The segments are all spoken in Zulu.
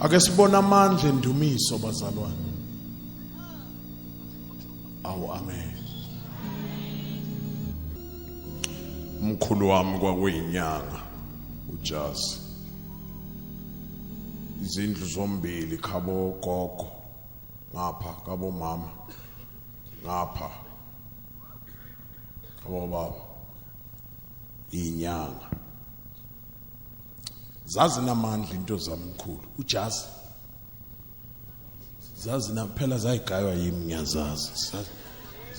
Ake sibone amandla endumiso bazalwane. Awu amen. Umkhulu wami kwakuyinyanga uJazi. Izindlu zombili khabo gogo ngapha kabo mama ngapha kabo baba inyanga. Zazinamandla into zamkhulu uJazi. Zazi na phela zayigaywa yimi ngiyazazi.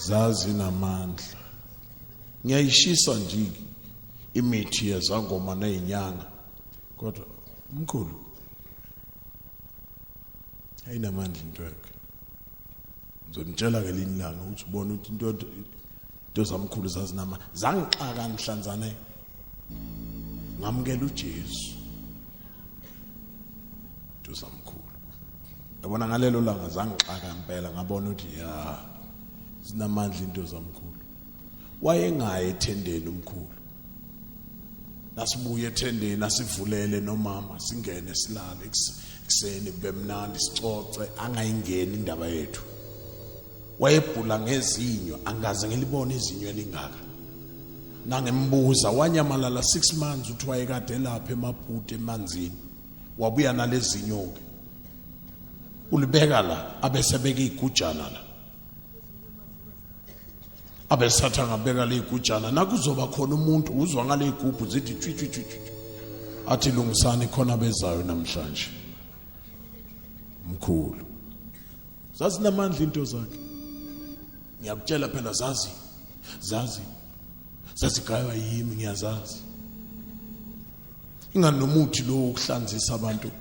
Zazinamandla. Ngiyayishisa nje imithi yezangoma nezinyanga. Kodwa umkhulu ayinamandla into yakhe. Ngizonitshela ngelinye ilanga ukuthi ubone ukuthi into zamkhulu zazinama zangixaka nhlanzane. Ngamukela uJesu. Into zamkhulu. Yabona ngalelo langa zangixaka impela ngabona ukuthi ya zinamandla into zamkhulu. Wayengaye ethendeni umkhulu. Nasibuye ethendeni asivulele nomama singene silale ekuseni kube mnandi sicoce angayingeni indaba yethu. Wayebhula ngezinyo angaze ngilibone izinyo elingaka. Nangembuza wanyamalala 6 months uthi wayekade lapha eMaputo emanzini. Wabuya nalezinyo ke. Ulibeka la abese beka igujana la. Abesatha ngabeka leyigujana nakuzoba khona umuntu uzwa ngale igubhu zithi twi twi twi. Athi lungisani khona bezayo namhlanje. Mkhulu. Zazinamandla into zakhe. Ngiyakutshela phela zazi. Zazi. Zazigaywa yimi ngiyazazi. Ingani nomuthi lo wokuhlanzisa abantu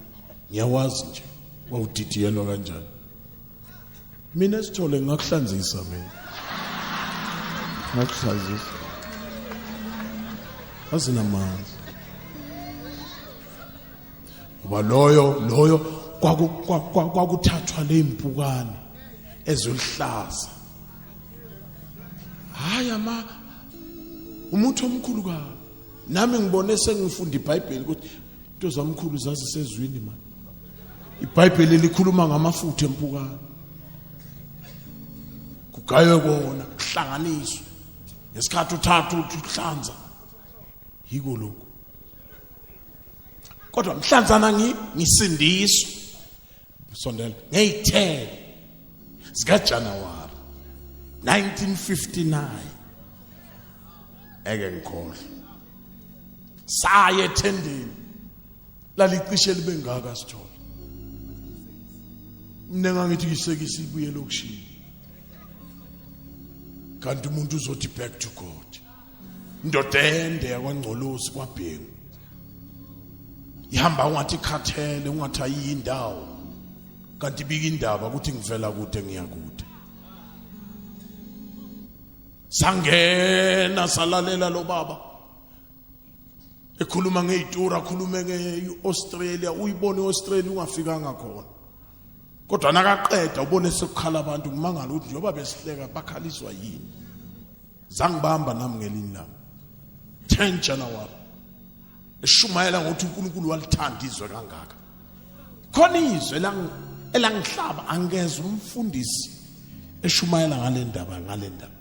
ngiyawazi nje wawudidiyelwa kanjani. Mina sithole ngakuhlanzisa mina. Ngakuhlanzisa. Azinamandla. Ngoba loyo kwakuthathwa lezimpukane eziluhlaza. Hayi ama umuthi omkhulu kabi. Nami ngibone sengifunda iBhayibheli ukuthi into zamkhulu zazisezwini man. iBhayibheli likhuluma ngamafutha empukane. Kugaywe kona kuhlanganiswe. Ngesikhathi uthatha uthi uhlanza. Yiko lokho. Kodwa mhlanzana ngisindiswa. Sondela ngeyithele zika January 1959. Eke ngikhohle. Saye ethendeni. Lalicishe libe ngaka sithole. Mina ngangithi ngisekisi ibuye lokushini. Kanti umuntu uzothi back to God. Indoda ende yakwaNgcolosi kwaBhengu. Ihamba ungathi ikhathele ungathi ayindawo. Kanti ibika indaba ukuthi ngivela kude ngiya kude. Sangena salalela lo baba. Ekhuluma ngezitura akhulume ngeAustralia uyibone iAustralia ungafikanga khona. Kodwa nakaqeda ubone sekukhala abantu ngimangala ukuthi njengoba besihleka bakhaliswa yini. Zangibamba nami ngelinye ilanga. 10 January. Eshumayela ngokuthi uNkulunkulu walithanda izwe kangaka. Khona izwe elangihlaba angeze umfundisi eshumayela ngale ndaba ngale ndaba.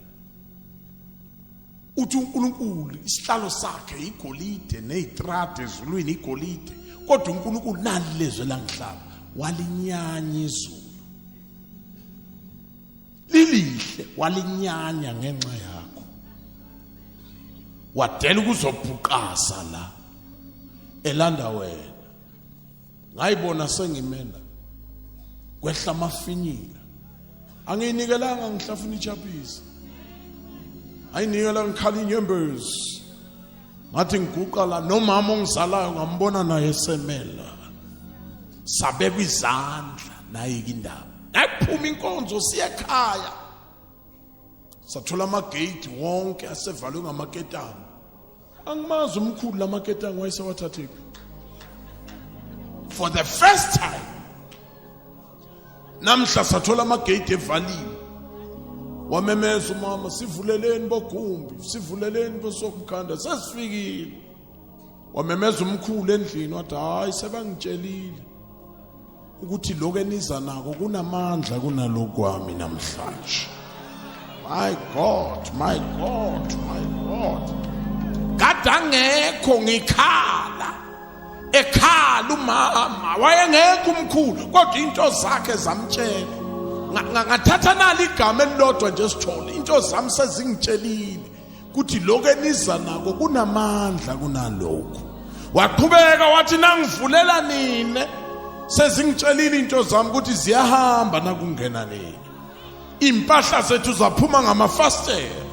Uthi uNkulunkulu isihlalo sakhe igolide nezitrade ezulwini igolide kodwa uNkulunkulu nali lezwe langihlaba walinyanya izulu lilihle walinyanya ngenxa yakho wadela ukuzobhuqasa la elanda wena ngayibona sengimela kwehla amafinyila angiyinikelanga ngihlafuna ichapisi ayinikela ngikhala inyembezi ngathi ngiguqa la nomama ongizalayo ngambona naye esemela sabekwa izandla naye indaba nayiphuma inkonzo siye ekhaya sathola amagate wonke asevalwe ngamaketanga angimazi umkhulu lamaketanga wayesewathathephi for the first time namhla sathola amagate evaliwe wamemeza umama sivuleleni bogumbi sivuleleni bosomkhanda sesifikile wamemeza umkhulu endlini wathi hayi sebangitshelile Ukuthi lokho eniza nako kunamandla kunalokwami namhlanje. My God, my God, my God. Kade angekho ngikhala. Ekhala umama wayengekho umkhulu kodwa into zakhe zamtshela. Ngathatha nali igama elilodwa nje sithole into zami sezingitshelile kuthi lokho eniza nako kunamandla kunalokho. Waqhubeka wathi nangivulela nine sezingitshelile into zami ukuthi ziyahamba nakungena nini. Impahla zethu zaphuma ngamafastela.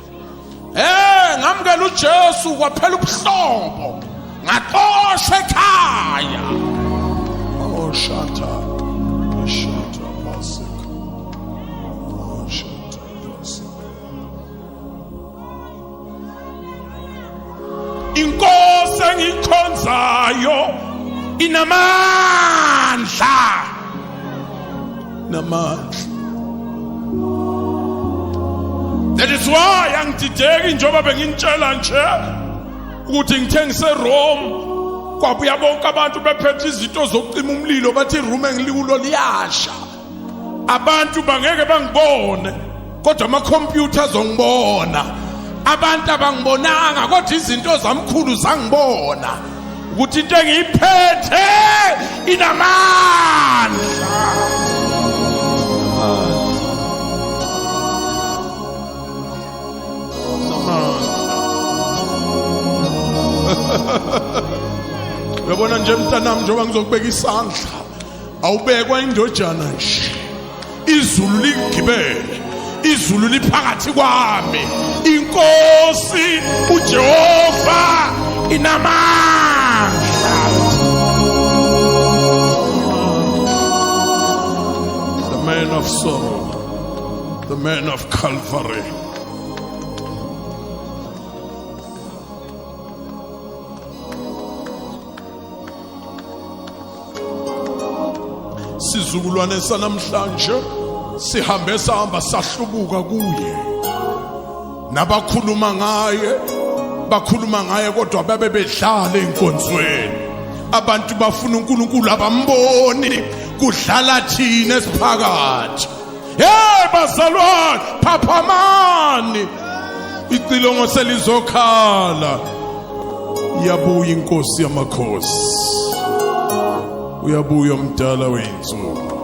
Eh ngamukela uJesu kwaphela ubuhlobo. Ngaxoshwa ekhaya. Oh shata. Shata pasika. Oh shata pasika. Inkosi engikhonzayo inamandla. Namandla. That is why angidideki njengoba benginitshela nje ukuthi ngithengise Rome kwabuya bonke abantu bephethe izinto zokucima umlilo bathi iroom engilikulo liyasha abantu bangeke bangibone kodwa amakhompyutha azongibona abantu abangibonanga kodwa izinto zamkhulu zangibona ukuthi into engiyiphethe inamandla. Uyabona nje mntanami, njengoba ngizokubeka isandla, awubekwa indojana nje, izulu ligibele, izulu liphakathi kwami. Inkosi uJehova inamandla. The man of sorrow, the man of Calvary. Sizukulwane sanamhlanje sihambe sahamba sahlubuka kuye, nabakhuluma ngaye bakhuluma ngaye kodwa babe bedlala enkonzweni. Abantu bafuna uNkulunkulu abamboni, kudlala thina esiphakathi. Hey bazalwane, phaphamani, icilongo selizokhala. Iyabuya inkosi yamakhosi, uyabuya umdala wey'nsuku.